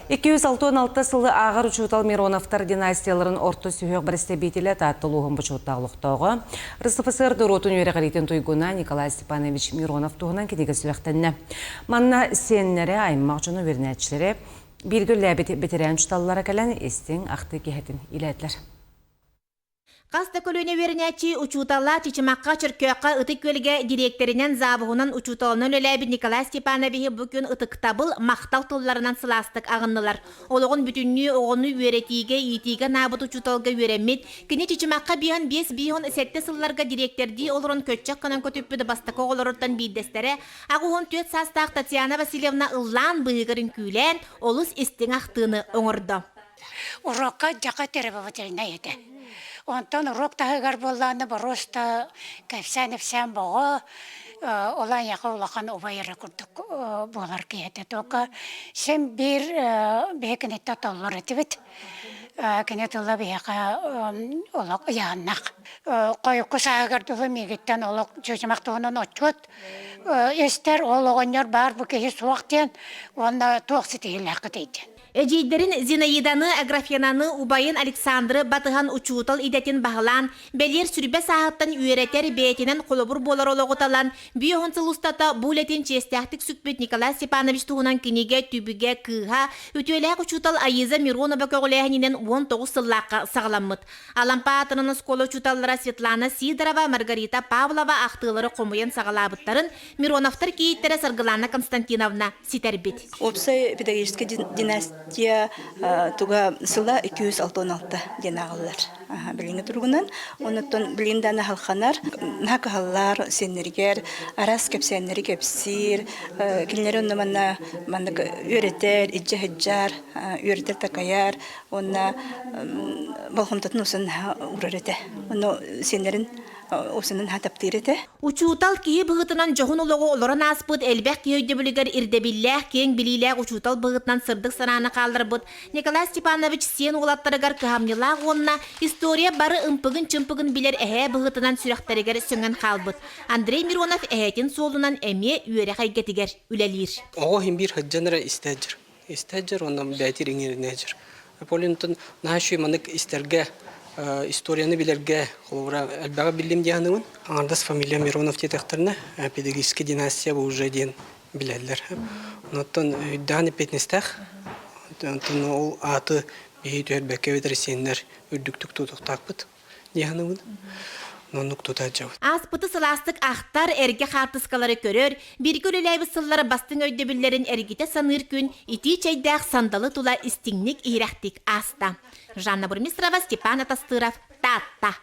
266 сылы ааҕар учуутал Мироновтар династияларын орто сүһүөх бэрэстэбиитэлэ Таатта улууһун бочуоттаах олохтооҕо, РСФСР норуотун үөрэҕириитин туйгуна Николай Степанович Миронов туһунан кинигэ сүрэхтэннэ. Манна сиэннэрэ, аймах дьоно, үөрэнээччилэрэ, бииргэ үлэлээбит бэтэрээн учууталлара кэлэн истиҥ ахтыы киэһэтин иилээтилэр. Хас да көлүөнэ үөрэнээччи учуутала Чычымахха, Чөркөөххө, Ытык Күөлгэ дириэктэринэн, завуһунан, учууталынан үлэлээбит Николай Степановиһы бу күн ытыктабыл, махтал тылларынан сылаастык аҕыннылар. Олоҕун бүтүннүү оҕону үөрэтиигэ, иитиигэ анаабыт учууталга үөрэммит, кини Чычымахха биэһэн биэс биэһун сэттэ сылларга дириэктэрдии олорон көччөх гынан көтүппүт бастакы оҕолоруттан биирдэстэрэ, 84 саастаах Татьяна Васильевна ыллаан быыһыгар үҥкүүлээн, олус истиҥ ахтыыны оҥордо. Урокка дьака требовательнай этэ. Онтон урок таһыгар буоллаҕына боруоста кэпсээн-ипсээн боҕо, ол айаҕа улахан убай эрэ курдук буолар киһи этэ. Только син биир биһи киниттэн толлор этибит. Кини тыла биһиэхэ олох ыйааннах. Хойукку сааһыгар дылы миигиттэн олох чычымах туһунан отчуот истэр, ол оҕонньор баар бу киһи суох диэн уонна туох ситиһиилээххитий диэн. Эдьиийдэрин Зинаиданы, Аграфенаны, убайын Александры батыһан учуутал идэтин баһылаан, бэлиэр сүрбэ сааһыттан үөрэтэр, бэйэтинэн холобур буолар олоҕу талан, биэс сыл устата бу үлэтин чиэстээхтик сүкпүт Николай Степанович туһунан кинигэ түбүгэ кыыһа, үтүөлээх учуутал Аиза Миронова көҕүлээһининэн 19 сыллаахха саҕаламмыт. Алампа аатынан оскуола учууталлара Светлана Сидорова, Маргарита Павлова ахтыылары хомуйан саҕалаабыттарын Мироновтар кийииттэрэ Саргылана Константиновна ситэрбит. Уопсай педагогическай династия туга сыла 266 диэн ааҕыллар. Билиҥҥи туругунан. Оннуттан билигин даҕаны халханар, наһаа кыһаллар сиэннэригэр араас кэпсээннэри кэпсиир, кинилэри онно манна маннык үөрэтэр, илдьэ сылдьар, үөрэтэр такайар уонна болҕомтотун усан наһаа уурар этэ. Онно сиэннэрин Усунун таптыыр этэ. Учуутал киһи быһыытынан дьоһун олоҕу олорон ааспыт элбэх киһи өйдөбүлүгэр ирдэбиллээх, киэҥ билиилээх учуутал быһыытынан сырдык санааны хаалларбыт Николай Степанович сиэн уолаттарыгар кыһамньылаах уонна история бары ымпыгын-чымпыгын билэр эһээ быһыытынан сүрэхтэригэр сөҥөн хаалбыт. Андрей Миронов эһээтин суолунан эмиэ үөрэх эйгэтигэр үлэлиир. Оҕо иһин биир сылдьан эрэ истээдьэр. Истээдьэр уонна бээтир иҥэринээдьэр. Полинтон наһаа үчүгэй маннык истэргэ, историяны билэргэ, холобура, элбэҕи биллим дии саныыбын. Аҥардас фамилия Миронов диэтэхтэринэ, педагогическая династия бу уже диэн билэллэр. Онтон өйдөөн эппиэтинэстээх. Онтон ол ааты биһи түһэрбэккэ эбэтэр сиэннэр үрдүктүк тутуохтаахпыт. Дьаһанабын. Оннук тута сылдьабыт. Ааспыты сылаастык ахтар, эргэ хаартыскалары көрөр, бииргэ үлэлээбит сыллара бастыҥ өйдөбүллэрин эргитэ саныыр күн итии чэйдээх сандалы тула истиҥник иһирэхтик ааста. Жанна Бурмистрова, Степан Атастыров, Таатта.